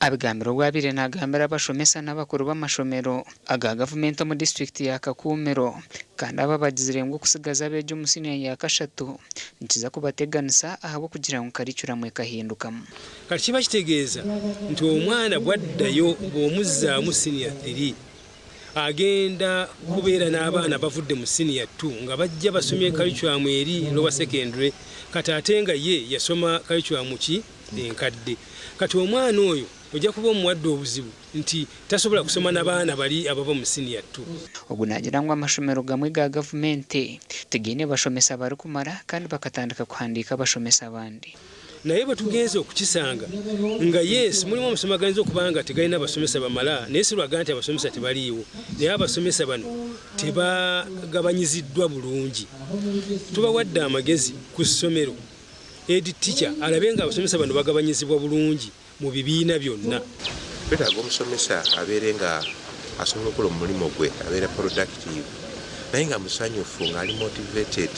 Abigambire obu abaire nagambira abashomesa n'abakuru b'amashomero aga gavumenti omu disiturikiti ya Kakumiro kandi aba abagizire ngu okutsigaza abeegi omu siniya ya kashatu nikiza kubateganisa ahabw'okugira ngu karicuramu ekahindukamu. Kati kiba kitegeeza nti omwana bwaddayo bw'omuzzaamu siniya thiri agenda kubeera n'abaana abavudde mu siniya ttu nga bajja basomye karicuramu eri lower secondary kati ate nga ye yasoma karicuramu ki? enkadde. Kati omwana oyo ojja kuba omuwadde obuzibu nti tasobola kusoma na baana bali abava mu siniya ttu. Ogu naagira ngu amashomero gamwe ga gavumenti tigaine bashomesa barikumara kandi bakatandika kuhandiika abashomesa abandi. Naye bwe tugenze okukisanga nga yes mulimu amasomero agayinza okuba nga tegalina basomesa bamala naye si lwaga nti abasomesa tebaliiwo naye abasomesa bano tebagabanyiziddwa bulungi. Tubawadde amagezi ku ssomero Head teacher alabe nga abasomesa bano bagabanyizibwa bulungi mu bibiina byonna. Twetaaga omusomesa abeere nga asobola okukola omulimu gwe, abeera productive naye nga musanyufu, ng'ali motivated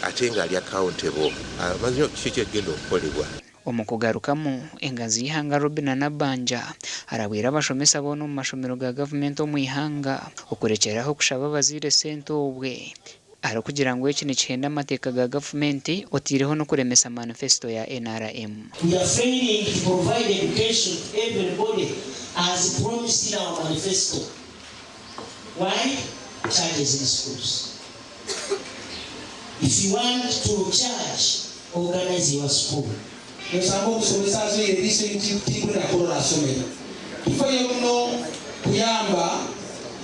ate ng'ali accountable, amanyi kiki ekigenda okukolebwa. Omu kugarukamu, enganzi y'eihanga Robinah Nabbanja arabwire abashomesa boona omu mashomero ga gavumenti omu ihanga okurekyeraho kushaba abazaire sente obwe Arikugira ngu eki nikihenda amateeka ga gavumenti oteireho n'okuremesa manifesito ya nrm. We are failing to provide education to everybody as promised in our manifesto. Why? Charges in schools. If you want to charge, organize your school. Nosanga omusomesa azoire eriiso tirikwenda kurora ha somero. Tufeyo muno kuyamba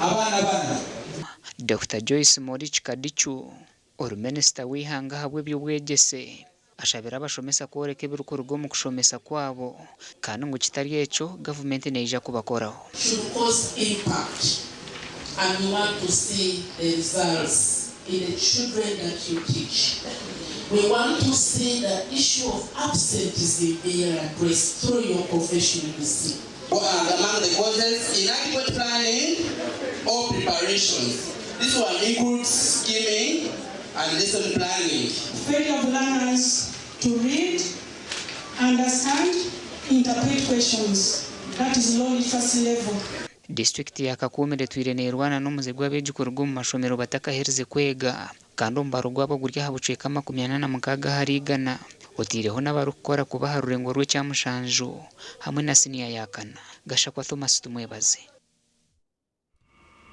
abaana banu. Dokita Joyce Morici Kadicu, ori minisita w'eihanga ahabw'eby'obwegyese, ashabire abashomesa kworeka ebirikuruga omu kushomesa kwabo kandi ngu kitari ekyo, gavumenti neija kubakoraho. Should cause impact and we want to see the results in the children that you teach. We want to see the issue of absenteeism being addressed through your professionalism. Among the causes, inadequate planning or preparations. This one includes scheming and lesson planning. Failure of learners to read, understand, interpret questions, that is low literacy level. Disiturikiti ya Kakumiro etwire neerwana n'omuze gw'abeegi kuruga omu mashomero batakaherize kwega kandi omubaro gwabo guri aha bucweka 46 ahari igana oteireho n'abarikukora kuba aha rurengo rw'ekyamushanju hamwe na siniya ya kana. Gashakwa Thomas Tumwebaze.